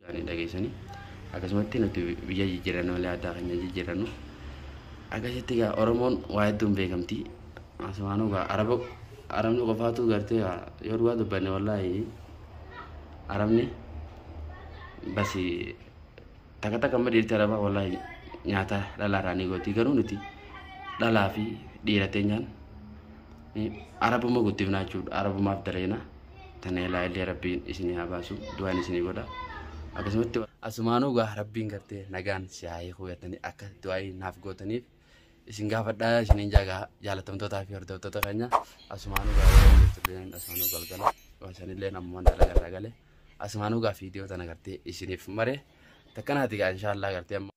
Ani dhageessanii akkasumatti nuti biyya jijjiirannu malee aadaa keenya jijjiirannu. Akkasitti egaa Oromoon waa hedduun beekamti. Asumaanuu egaa araba arabni qofaatu gartee yoo dhugaa dubbanne wallaahi arabni basi takka takka amma dhiirti arabaa wallaahi nyaata dhalaarraa ni gooti, garuu nuti dhalaa fi dhiira teenyaan arabuma guddifnaa jechuudha, arabumaaf daleena. Tana ilaa illee rabbiin isinii haa baasu, du'aan isinii godha. Akkasumatti asumaanuu gaa rabbiin gartee nagaan si haa hiikuu jettanii akka du'aa naaf gootaniif isin gaafadhaa isiniin jaagaa jaalatamtootaa fi hordoftoota keenya. Asumaanuu gaa yeroo jirtullee asumaanuu galgala isanillee ammoo dalagarraa gale asumaanuu gaa viidiyoo tana gartee isiniif mare takkanaati gaa inshaallah gartee amma.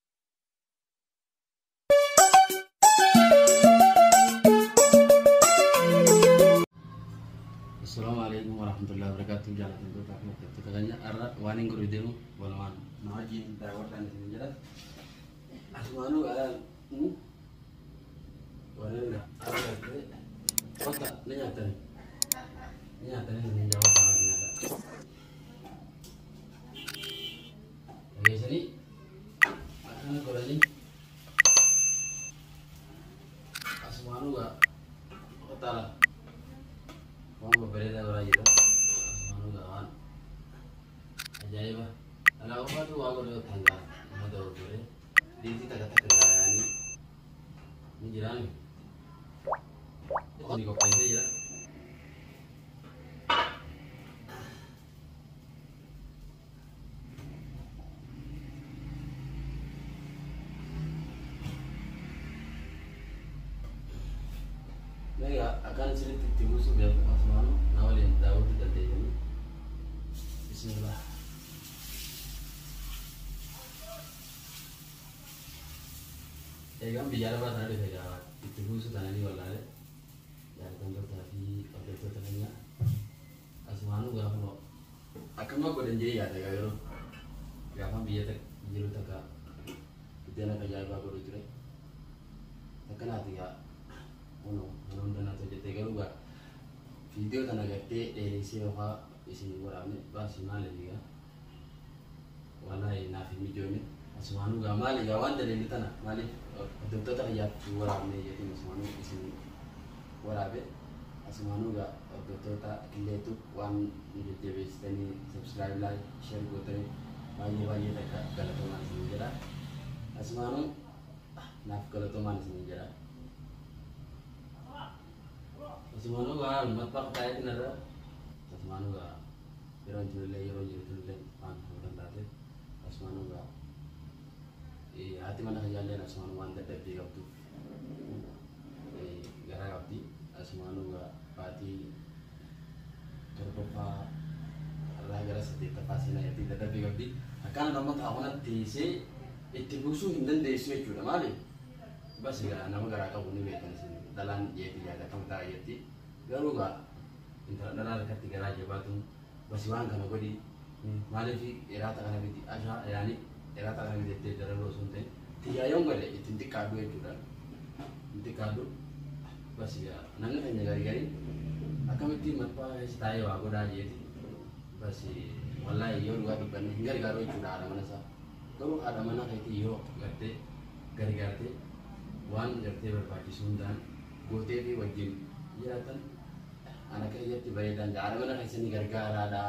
Assalamu alaikum warahmatullahi wabarakatuh. Jaalatamtoota fi hordoftoota keenya, har'a waan hin godhu deemu walumaan na wajjin daawwadhaan isin jedha. Asumaanuu gaa warreen har'a gartee wanta ni nyaatani ni nyaatanii isin jawwaata nyaata. Dhageessanii akkana godhanii asumaanuu gaa qotaala waan babbareedaa biraa jira. Asumaanuu gaa waan ajaa'iba. Alaa qofaatu waa godhe tangaa nama dogoggore dhiirti takka takka gaayanii ni jiraami. Ni qopheessee jira. Egaa akkaan isinitti itti buusuu beeku asumaanuu na waliin daawwachuu dandeessanii. Bismillah. Egaan biyya arabaa tana dhufe egaa itti buusuu tana ni wallaale. Jaalatamtootaa fi hordoftoota keenya asumaanuu gaafa akkuma godhan jee yaada egaa yeroo gaafa biyya jiru takka buddeena ajaa'ibaa godhu ture. Takkanaati egaa kunoo mana hunda naatu hojjete, garuu egaa viidiyoo tana gartee dheeressee yookaan isin waraabne baasii maali egaa wallaahi naaf hin mijoone. Asumaanuu egaa maali egaa waan daleelli tana maaliif hordoftoota kiyyaaf waraabne jeetiin asumaanuu isin waraabe. Asumaanuu egaa hordoftoota killeetu waan nu jajjabeessitanii subscribe, like, share gootanii baay'ee baay'ee takka galatoomaan isin jedha. Asumaanuu naaf galatoomaan isin jedha. Asumaanuu gaa matbaa taa'eetiin irra asumaanuu gaa yeroo jirullee yeroo jirtullee waan fuudhan taateef asumaanuu gaa haati mana kiyyaallee asumaanuu waan dadhabbii qabduuf garaa qabdi. Asumaanuu gaa baatii torbaffaa irraa gara saddeettaffaa seenaa jirti, dadhabbii qabdi. Akkaan nama taa'u teessee itti buusuu hin dandeessu jechuudha. Maali? Bas egaa nama garaa qabu ni beektan isin, dhalaan jeetii yaada akkam ta'a jetti. Garuu gaa intala dhalaa harkatti garaa jabaatuun basi waan kana godhi maaliif iraata kana biti ashaa yaani iraata kana biti jettee dararuu osoo hin ta'in tiyyaa yoon godhe ittiin xiqqaadhu jechuudha. Hin xiqqaadhu. Bas egaa namni keenya garii garii akkamitti matbaa keessa taa'ee waa godhaa jeeti. Bas wallaahi yoo dhugaa dubbanne hin gargaaru jechuudha haadha mana isaa. Garuu haadha mana keetii yoo gartee gargaarte waan gartee barbaachisu hundaan gootee fi wajjin jiraatan ana kiyyatti bareedaan haadha mana keessanii gargaaraadha.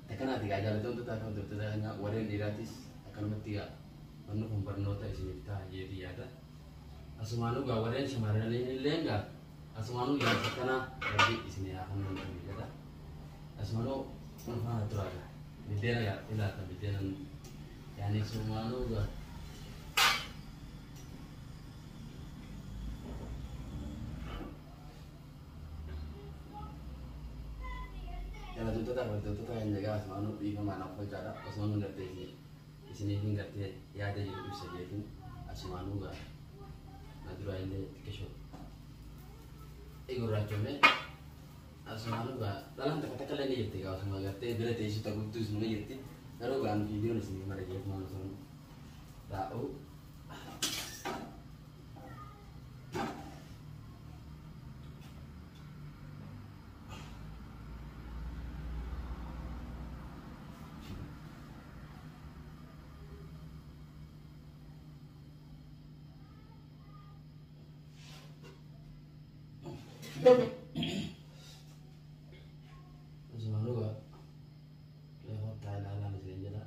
Takkanaati egaa jaalatamtoota fi hordoftoota keenya warreen dhiiraatis akkanumatti egaa wanni kun barnoota isiniif ta'a jeetii yaada. Asumaanuu egaa warreen shamarranii illee egaa asumaanuu yaada akkanaa rabbi isinii haa kennu jedha. Asumaanuu kun faana turaa egaa biddeena egaa ilaalta biddeena yaani asumaanuu egaa. Jaalatamtoota fi hordoftoota keenya egaa asumaanuu dhiifamaan of hojjaadha. Osoo nu gartee isiniif hin gartee yaada jiru ibsa jeetiin asumaanuu gaa na duraa illee xiqqishoo gurraachofne. Asumaanuu gaa dhalaan takka takka illee ni jirti gaa osuma gartee bira teessu ta gudduus ni jirti, garuu gaa nu viidiyoon isinii mara jeetumaan osoo taa'u. Asumaanuu gaa kottaa ilaalaan isin jedha.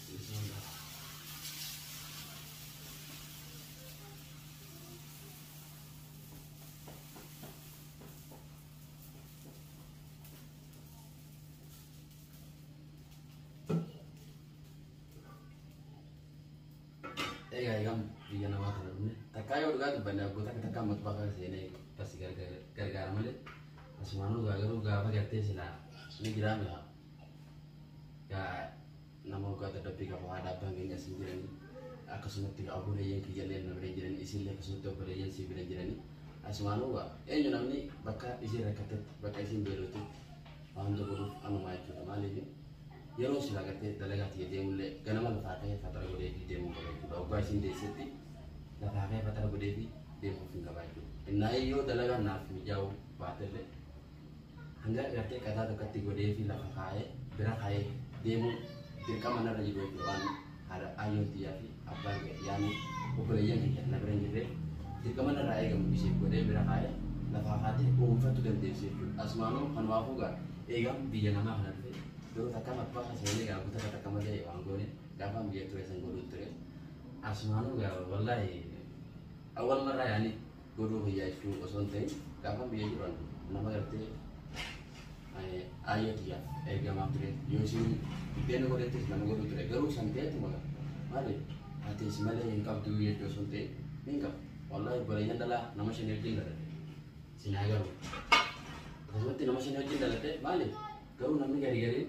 Bismillah. Egaa egaan biyya namaa kana dhufne takkaa yoo dhugaa dubbanne abboota akka takkaa matbaa seenee basi gargaara malee asumaanuu gaa garuu gaafa gartee silaa ni jiraa mi'a gaa nama waggaa dadhabbii qabu haadha abbaan keenya asin jiranii akkasumatti gaa obboleeyyan kiyyallee na bira jiranii isinillee akkasumatti obboleeyyan sii bira jiranii asumaanuu gaa eenyu namni bakka isiin rakkattetti bakka isiin beelootetti waan hunda godhuuf anumaa jechuudha maaliif yeroo silaa gartee dalagaa tiyya deemullee ganama lafaa ka'ee fatara godhee fi deemuu qaba jechuudha. Waggaa isiin deessetti lafaa ka'ee fatara godhee fi deemuuf hin qaba jechuudha. Innaa yoo dalagaan naaf mijaa'uu baatellee hanga gartee qataa tokkotti godhee fi lafa kaa'ee bira kaa'ee deemuun dirqama narra jiru jechuudha. Waan haadha ayyoon tiyyaa fi abbaan yaani obboleeyyan kiyya na bira hin jirreef dirqama narraa eegamu isheef godhee bira kaa'ee lafaa kaatee oomishachuu dandeessu jechuudha. Asumaanuu kanumaafuu gaa eegaan biyya namaa kana dhufe yeroo takka matbaa seenee gaa kutaa takka malee waan goone gaafa biyya ture san godhuu ture. Asumaanuu gaa wallaahi awwal marraa yaani godhuu kiyya jechuu osoo hin ta'in gaafa biyya jiran nama gartee ayyoo tiyyaaf ergamaaf ture yoo isin buddeena godhattis nama godhuu ture garuu san ta'etu maali ati si malee hin qabdu jechuu osoo hin ta'in hin qabu. Wallaahi obboleeyyan dhalaa nama shanii wajjin dhalate sinaa garuu akkasumatti nama shanii wajjin dhalate maali garuu namni gari gariin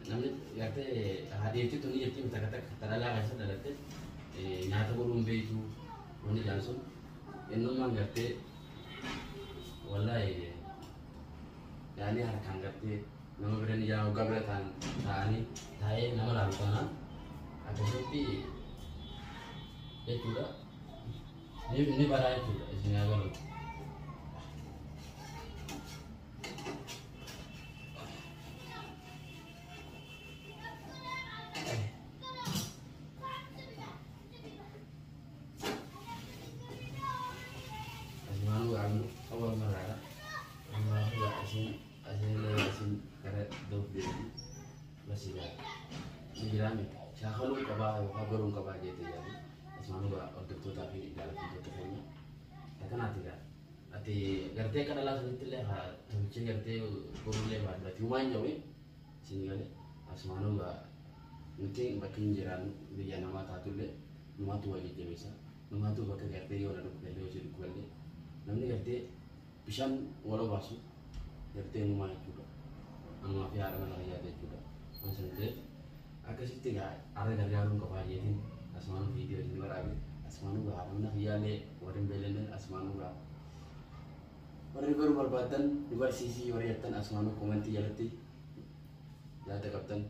namni gartee haadheetti tuni jirti takka takka dhalaa keessa dhalatte nyaata godhuun beektu wanni jedhan sun innummaan gartee wallaahi yaani harkaan gartee nama bira ni jaa waggaa bira ta'anii taa'ee nama laalu taanaan akkasumatti jechuudha ni baraa jechuudha isin haa galu. Asumaanuu gaa awwal marraadha. Amma gaa isin asinillee isin gara doof deemti. Basi gaa ni jiraame shaakaluu qabaa yookaan baruun qabaa jettee yaadu. Asumaanuu gaa hordoftootaa fi jaallattoota keenya. Akkanaati gaa ati gartee akka dhalaa sanitti illee haa tolchee gartee godhullee baadhu ati humaan jawwe isin galee asumaanuu gaa nuti bakka hin jiraannu biyya namaa taatullee numaatu wal jajjabeessa numaatu bakka gartee yoo na dhukkuballee yoo si dhukkuballee namni gartee bishaan wal obaasu gartee numaa jechuudha. Anumaa fi haadha mana kiyyaati jechuudha. Waan sana ta'eef akkasitti gaa har'a gargaaruun qabaa jeetiin asumaanuu viidiyoo isin waraabe asumaanuu gaa haadha mana kiyyaallee warri hin beelenne asumaanuu gaa warri baruu barbaadan nu barsiisii warri jettan asumaanuu komentii jalatti yaada qabdan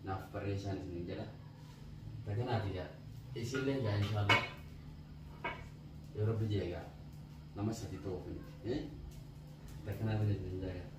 naaf barreessaan isiniin jedha. Takanaati gaa isinillee gaa inshaallah yoo rabbi jee gaa nama sadi ta'uuf miti. Takkanaatiin isiniin jedha gaa.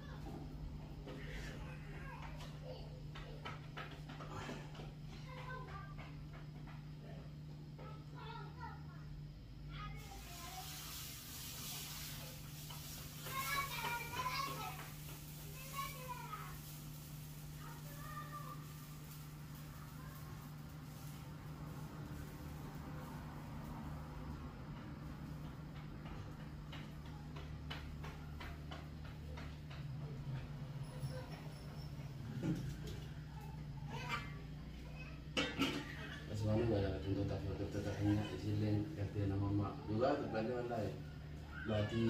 Asumaanuu gaa jaallatamtootaa fi hordoftoota keenya isinilleen gartee nama amma dhugaa dubbanne wallaahi baatii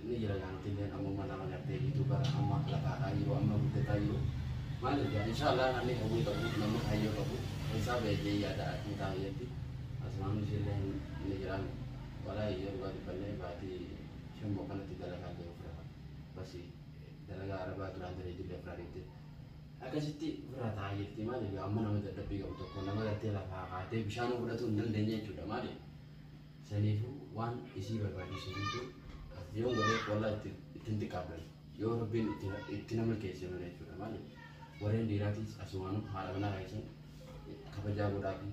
ni jira gaantilleen ammuma nama gartee yuutuubara amma lafaa ka'aa jiru amma guddataa jiru. Maaliif gaa inshaallah namni hawwii qabu namni kaayyoo qabu isaa beekee yaada akka ta'an jetti asumaanuu isinilleen ni jira wallaahi yoo dhugaa dubbanne baatii shimmoo kanatti dalagaa jiru fira basi dalagaa arabaa duraan daree jirre fira deemte. Akkasitti ofirraa taa'aa jirti maaliif amma nama dadhabbii qabu tokko nama gartee lafaa kaatee bishaan fudhatuu hin dandeenye jechuudha maaliif saniifuu waan isii barbaachisu guutuu yoon godhee wallaa ittiin xiqqaabdan yoo rabbiin itti nama milkeesse malee jechuudha maaliif warreen dhiiraatis asumaanuu haadha manaa keessan kabajaa godhaa fi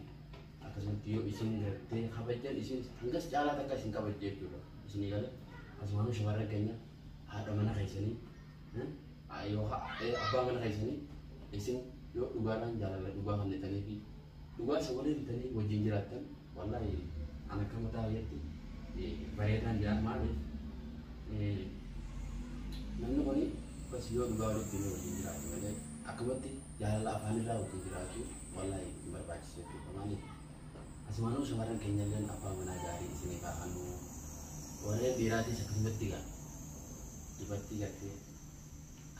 akkasumatti yoo isin gartee kabajan isin hangas caalaa takka isin kabajje jechuudha isinii galee Asumaanuu shamarran keenya haadha mana keessanii yookaan abbaa mana keessanii isin yoo dhugaadhaan jaalala dhugaa kennitanii fi dhugaa isa waliin bitanii wajjin jiraattan wallaahi an akka mataa biyyatti bareedaan jira. Maaliif namni kuni bas yoo dhugaa walitti himee wajjin jiraatu malee akkumatti jaalala afaanirraa wajjin jiraatu wallaahi hin barbaachisu jechuudha. Maaliif asumaanuu shamarran keenya illee abbaa manaa gaarii isiniif haa kennu. Warreen dhiiraatis akkasumatti gaa dubartii gartee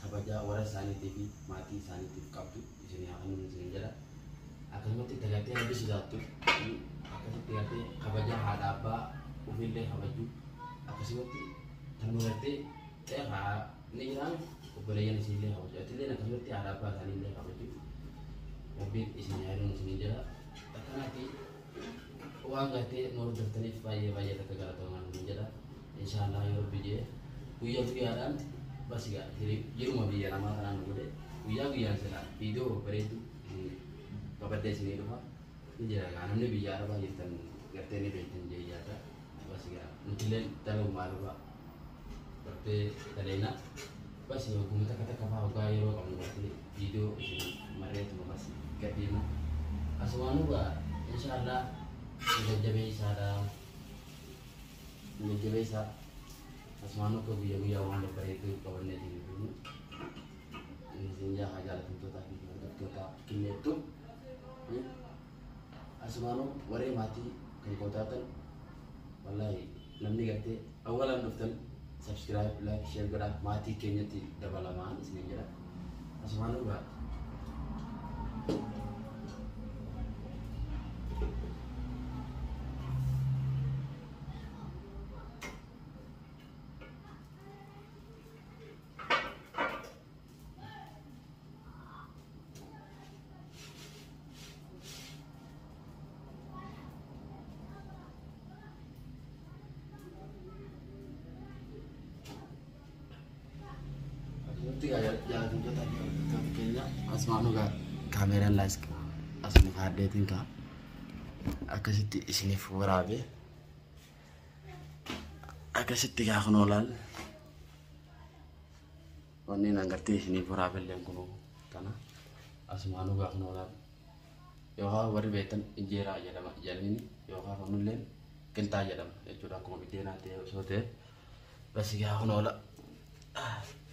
kabajaa warra isaaniitii fi maatii isaaniitiif qabdu isinii haa kennu isin jedha. Akkasumatti itti gartee rabbi sodaattu akkasitti gartee kabajaa haadha abbaa ofiillee kabajuu akkasumatti tanuma gartee xeeqaa ni jiraan obboleeyyan isiillee kabaju. Atilleen akkasumatti haadha abbaa isaaniillee kabaju. Rabbiin isin haa kennu isin jedha. Akkanaatti waan gartee nu hordoftaniif baay'ee baay'ee takka galatoomaa isin jedha. Inshaallah yoo rabbi jee guyyaa guyyaadhaan bas gaa jiruma biyya namaa kanaan nu godhe guyyaa guyyaan silaa viidiyoo babbareedu qabadhee isinii dhufa ni jira gaa namni biyya arabaa jirtan gartee ni beektan jee yaada. Bas gaa nutillee dalaguma arabaa gartee daleena bas hogguma takka takka fa'aa hoggaa yeroo qabnu gartee viidiyoo isin marreetuma bas gadhiina. Asumaanuu gaa inshaallah jajjabeessaadha. Jajjabeessaa. Asumaanuu akka guyyaa guyyaa waan babbareedduu qabannee isin dhufnu. Isin jaa jaalatamtootaa fi hordoftoota killeettu. Asumaanuu warreen maatii kan koo taatan wallaahi namni gartee awwalaan dhuftan subscribe, like, share godhaa maatii keenyatti dabalamaan isiniin jedha. Asumaanuu gaa Akkasumatti gaa jaalatamtoota fi hordoftoota keenya asumaanuu gaa kaameeraan laas asuma kaaddeetiin kaa akkasitti isiniif waraabee akkasitti gaa kunoo laal wanneen agartee isiniif waraabelleen kunoo kana asumaanuu gaa kunoo laal yookaan warri beektan injeeraa jedhama jedhanii yookaan kunilleen qinxaa jedhama jechuudha akkuma biddeenaa ta'e osoo ta'e bas gaa kunoo la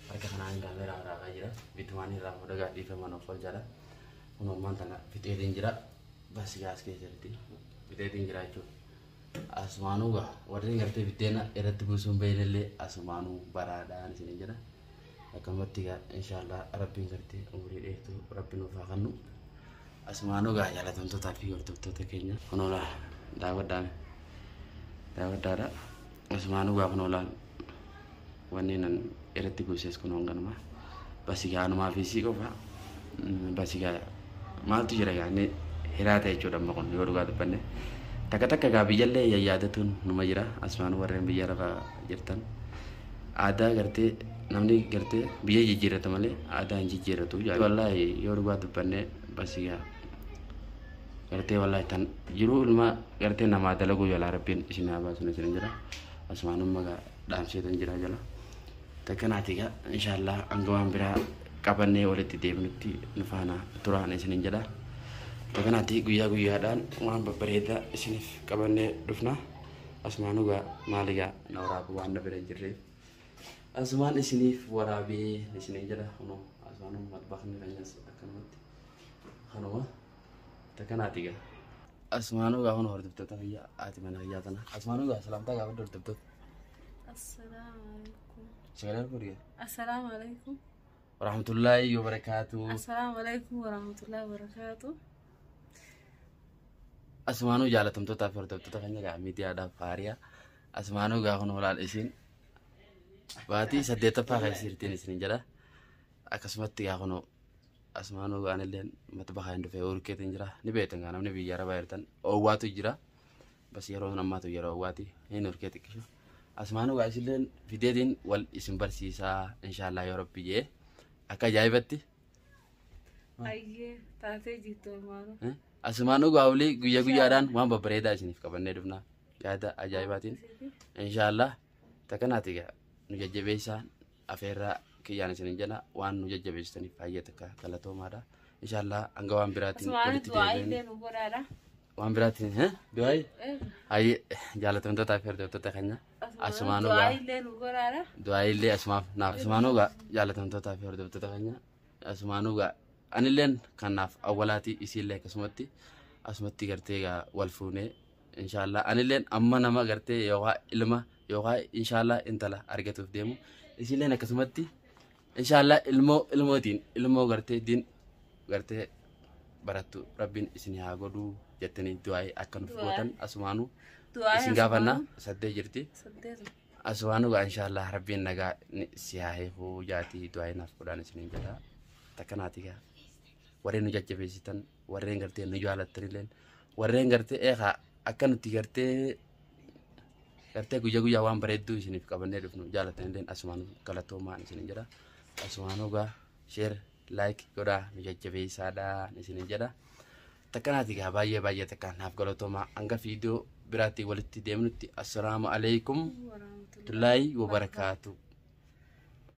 harka kanaan kaameeraa waraabaa jira bitumaan irraa fuudha gaa dhiifaman of jala kunoo ammaan tana fixeetiin jira bas gaa as keessa jirti fixeetiin jira jechuudha. Asumaanuu gaa warreen gartee biddeena irratti buusuun beeynellee asumaanuu baraadhaan isin jira. Akkamatti gaa inshaallah rabbiin gartee umurii dheertuu rabbi nuuf haa kennu. Asumaanuu gaa jaalatamtootaa fi hordoftoota keenya kunoo laa daawwadhaan daawwadhaadha. Asumaanuu gaa kunoo laa wanneen an irratti buuses kunoo ganuma. Basi gaa anumaa fi sii qofa basi gaa maaltu jira gaa inni hiraata jechuudha amma kun yoo dhugaa dubbanne. Takka takka gaa biyyallee yayyaadatuun numa jira. Asumaanuu warreen biyya lafaa jirtan aadaa gartee namni gartee biyya jijjiirrata malee aadaa hin jijjiirratu. Wallaahi yoo dhugaa dubbanne basi gaa gartee wallaahi tan jiruu ilma gartee namaa dalaguu jalaa rabbiin isin haa baasu isin jira. Asumaanumma gaa dhaamseetan jira jala. Takkanaati gaa inshaallah hanga waan biraa qabannee walitti deemnutti nu faana turaan isinin jedha. Takkanaati guyyaa guyyaadhaan waan babbareedaa isiniif qabannee dhufna. Asumaanuu gaa maali gaa na waraabu waan na bira hin jirreef. Asumaan isiniif waraabee isinin jedha kunoo asumaanuu matbaxni keenyas akkanumatti kanuma takkanaati gaa. Asumaanuu gaa kun hordoftoota kiyya haati mana kiyyaa tana. Asumaanuu gaa salaamtaa gaafadhu hordoftoota. Assalaamu alaikum. Sagalee fuudhee. Assalaamu alaikum. Warahmatullaahi wabarakaatu. Assalaamu alaikum warahmatullahi wabarakatuh. Asumaanuu jaalatamtootaa fi hordoftoota keenya gaa miidiyaadhaaf faariyaa. Asumaanuu gaa kun olaal isin baatii 8ffaa keessa jirtiin isin jedha. Akkasumatti gaa kun asumaanuu gaan illee matbaxaa hin dhufee urkeetiin jira. Ni beektan gaa namni biyya arabaa jirtan oowwaatu jira. Bas yeroo ammaatu yeroo oowwaati hin urkee xiqqishu. Asumaanuu gaa isilleen fideetiin wal isin barsiisaa inshaallah yoo rabbi jee akka ajaa'ibatti. Ayyee taatee jirtu maalo. Asumaanuu gaa olii guyyaa guyyaadhaan waan babbareedaa isiniif qabannee dhufna. Yaada ajaa'ibaatiin. Inshaallah. Takkanaati egaa nu jajjabeessaan afeerraa kiyyaan isinin jedha waan nu jajjabeessitaniif baay'ee takka galatoomaadha. Inshaallah hanga waan biraatiin Asumaan walitti du'aa deebiin illee nu godhaadha. waan biraatiin du'aayi hayyee jaalatamtoota fi hordoftoota keenya Asumaan asumaanuu du'aa gaa illee nu godhaadha. du'aayi illee asumaaf naaf asumaanuu gaa jaalatamtootaa fi hordoftoota keenya asumaanuu gaa anilleen kanaaf awwalaatii isiillee akkasumatti asumatti gartee gaa wal fuunee inshaallah anilleen amma nama gartee yookaan ilma yookaan inshaallah intala argatuuf deemu isiilleen akkasumatti inshaallah ilmoo ilmootiin ilmoo gartee diin gartee barattu rabbiin isin haa godhuu jettanii du'aayii akka nuuf Du'aa. gootan asumaanuu Du'aa isin gaafanna saddee jirti. Saddeet. Asumaanuu gaa inshaallah rabbiin nagaa si haa hiikuu jaatii du'aayii naaf godhaan isiniin jedha. Takkanaati gaa warreen nu jajjabeessitan warreen gartee nu jaalattanilleen warreen gartee eegaa akka nuti gartee gartee guyyaa guyyaa waan bareedduu isiniif qabannee dhufnu jaalattanilleen asumaanuu galatoomaan isiniin jedha. Asumaanuu gaa share like godhaa nu jajjabeessaadhaa isiniin jedha. Takkanaati gaa baay'ee baay'ee takka naaf galatoomaa hanga viidiyoo biraatti walitti deemnutti assalaamu alaikum Warahmatullahi tullaahi wabarakaatu.